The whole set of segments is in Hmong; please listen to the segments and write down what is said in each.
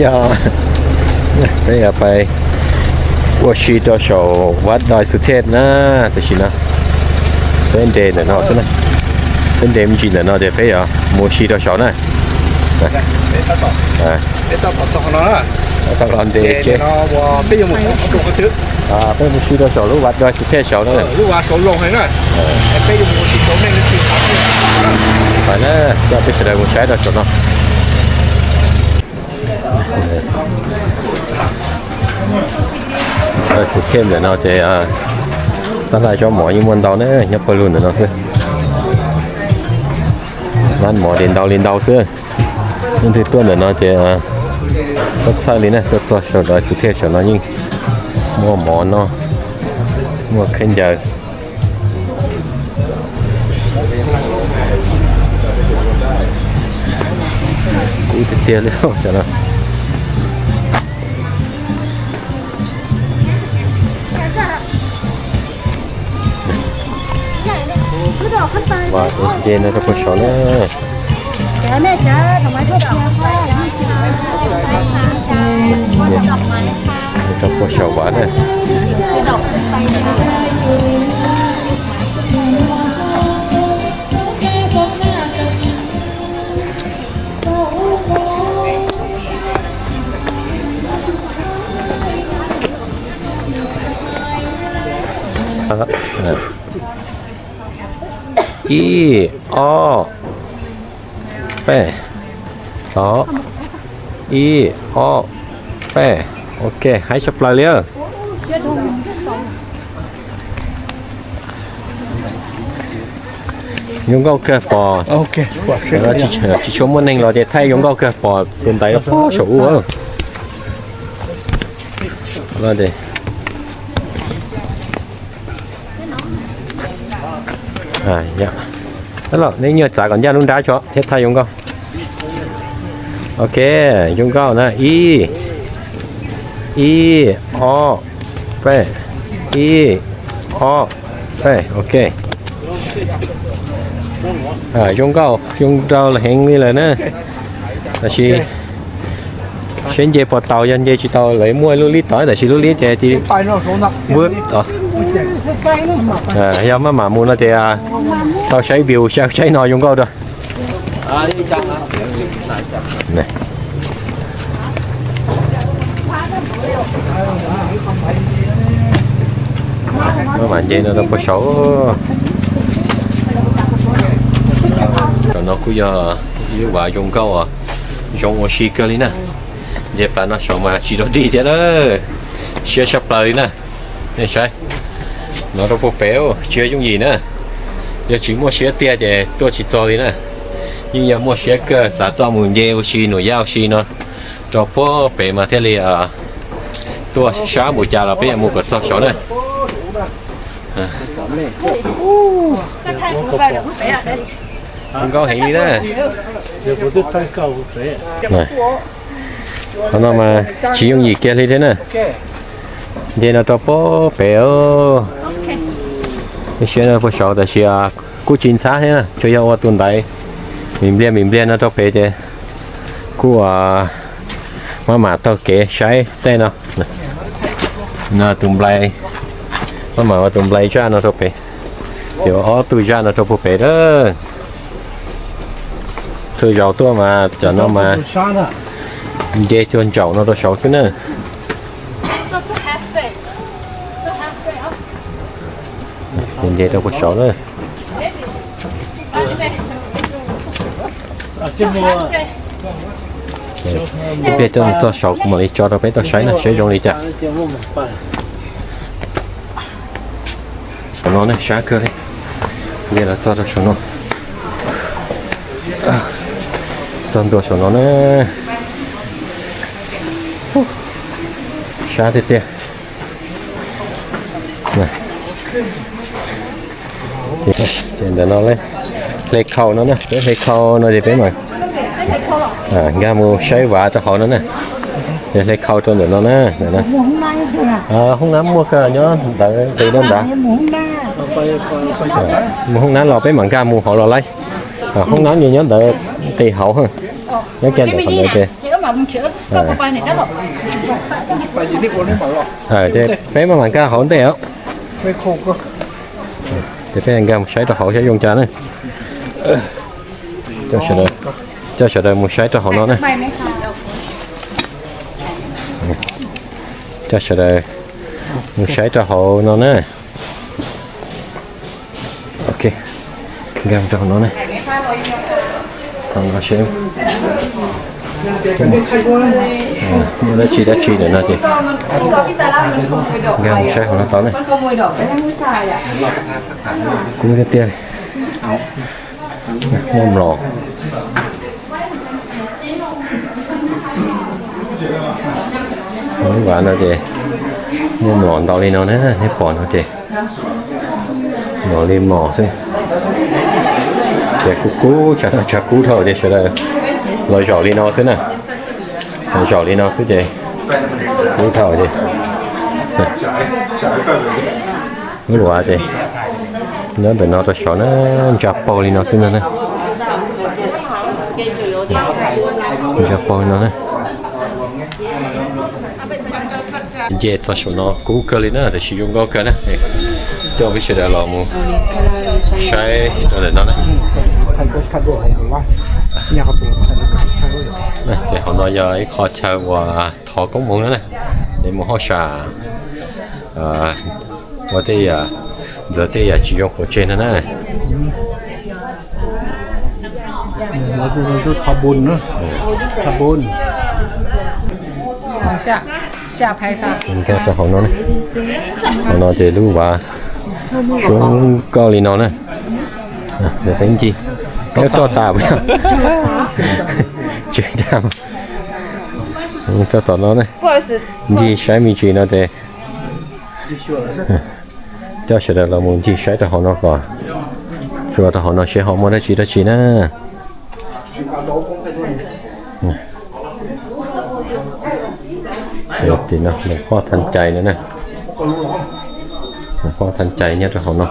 Yog, peb yuav pais ua si rau saum Vaj Doi Xu Thej na, tam sim no peb nres ntawm no xwb na, peb nres me ntsis ntawm no ces peb yuav mus si rau saum na. Tau los nres ces peb mus si rau saum lub Vaj Doi Xu Thej saud na. Pais na, coj peb sawv daws mus saib rau saum no. Xu Thej ntawm no ces tab laj zaub mov yeej muaj ntau na, nyob pawg lug ntawm no xwb. Lab mov ces ntau li ntau xwb. Leej twg tuaj ntawm no ces txhob txhawj li na, tuaj txog saum Doi Xu Thej saum no yeej muaj mov noj, muaj khaub ncaws. Kub tiag tiag li no. Vaj nce no rau puag saud na. Rau puag saum vaj na. Ib, ob, peb, tod, ib, ob, peb. Ok, haib tshaj plaws li. Zoo nkauj kawg pom, tsis tshua muaj neeg los ces thaij zoo nkauj kawg pom tus ntaiv puag saum ub. Nej nyuag txav kom ncaj lub nrab tso thiab thaij zoo nkauj. Ok, zoo nkauj na, ib, ib, ob, peb, ib, ob, peb, ok. Zoo nkauj, zoo nraug heev li lawm na. Tab sis seb nce puas tau, yog nce tsis tau lawv muaj lub lib tod, tab sis lub lib ces ti npub tod. Yog maj mam mus no ces tau saib view saib no zoo nkauj dua. Maj mam nce no rau puag saud. Tam no kuj yog ib lub vaj zoo nkauj, zoo ua si kawg li na. Nce plaws no saud mas tsis dog dig thiab na, siab tshaj plaws li na. Nej saib, no rau puag pem tsis yog yooj yim na. Yog tsis muaj siab tiag ces tuaj tsis txog li na. Yeej yog muaj siab kawg xav tuaj mus nce ua si nuam yaj ua si no rau puag pem mas thiaj li tuaj, sab npaum cas los peb yuav mus kom txog saud na. Zoo nkauj heev li na. Qhov no mas tsis yooj yim kiag li thiab na. Nce no rau puag pem, siab no puag saud tab sis kuj tsis ntxhab thiab na, tsuas yog ua tus ntaiv vim npliag vim npliag no rau pem ces kuj maj mam taug kev saib tej no. No tus nplai, maj mam ua tus nplai zaj no rau pem, ces ua ob tug zaj no rau puag pem a. Txhua zaus tuaj mas cov no mas nce cuag ntsaum no rau saud xwb na. Nce rau puag saud na. Ib pliag tuaj txog saud kuv mam li tso rau peb tau saib na, saib zoo li cas. Saum no ne sab kawg li. Nce los txog rau saum no, txog ntua saum no na. Sab tiag tiag. Ces ntawm no hle khau no na, peb hle khau no ces peb mam nkag mus saib vaj rau hauv no na. Ces hle khau rau ntawm no na. Hoob nab muaj kawg nyob ntawd nqis rau ntawd. Mus hoob nab los peb mam nkag mus hauv los laib. Hoob no nyob ntawd, qis hauv, nyob kiag ntawm qhov ntawd ces, ces peb maj mam nkag hauv ntej os. Ces peb nkag mus saib rau hauv saib zoo cas na. Coj sawv daws mus saib rau hauv no na. Coj sawv daws mus saib rau hauv no na. Ok, nkag mus rau hauv no na. Hauv no seb muaj dab tsi dab tsi ntawm no ces nkag mus saib hauv no tau ne. Kub tiag tiag li. Muaj mlom. Lub vaj no ces muaj mlom ntau li no na, nej pom no ces mlom li mlom xwb. Ces kub kub, tshav ntuj tshav kub dhau ces sawv daws los zaum li no xwb na. Los zaum li no xwb ces kub dhau ces lub vaj ces nyob ntawm no rau saud na, ntsa paug li no xwb no na. Ntsa paug li no na. Nce txog saum no kub kawg li na, tiam sis zoo nkauj kawg na. Coj peb sawv daws los mus saib rau ntawm no na. Ces hauv no yog ib qho chaw uas thov koob hmoov no na. Es mus hauj sam ua tej yam, ntxuav tej yam tsis zoo pov tseg no na. Nkag rau hauv no, hauv no ces lub vaj zoo nkauj li no na. Peb ncig, peb roj tas, tsis tas, rau tom no na. Ncig saib me ntsis no ces coj sawv daws los mus ncig saib rau hauv no kom txhua rau hauv no seb ho muaj dab tsi dab tsi na. Tim no Hloov Phoj Thav Cai no na. Hloov Phoj Thav Cai nyob rau hauv no.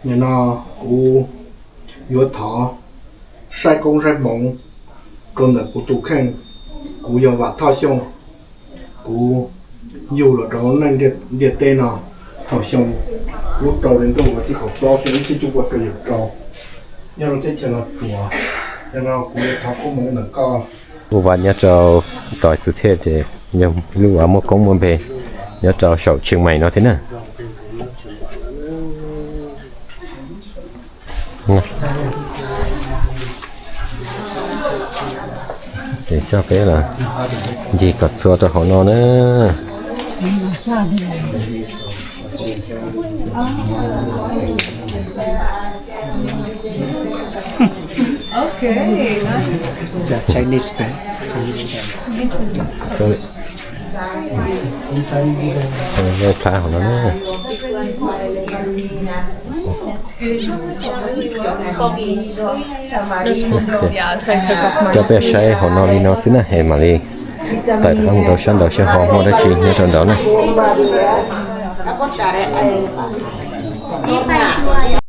Nim no kuv yuav thov saib koob saib hmoov rau ntawm kuv tus kheej. Kuv yog Vam Thoj Xyooj, kuv yug los rau neej ntiaj teb no thaum xyoo lub rau hli ntuj vas thib kaum plaub xyoo ib txhiab cuaj pua rau caum rau, nyob rau teb chaws Los Tsuas. Yog no kuv yuav thov koob hmoov ntawm koj. Lub vaj nyob rau tod xwb thiab ces yog lub vaj muaj koob muaj npe nyob rau saum Tsheej Maim no thiab na. Ces coj peb los ncig kom txhua rau hauv no na. Chinese, Chinese. Lej plab hauv no na. Coj peb saib hauv no li no xwb na, es mam li tawm mus rau sab nraud seb ho muaj dab tsi nyob rau nraud na.